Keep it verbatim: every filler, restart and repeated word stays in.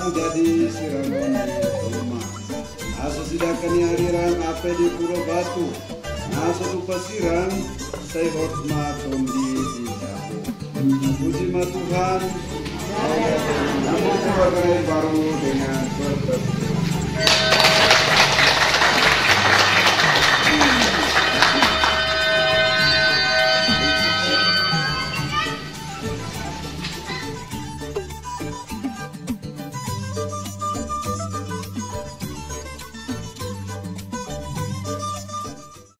Jadi sirang on di Roma. Aso sidangka ni ariran ape di Pulo Batu. Aso tupa sirang sai hot ma tondi di Jabu. Puji ma Tuhan. Namun keluarga yang baru dengan berkat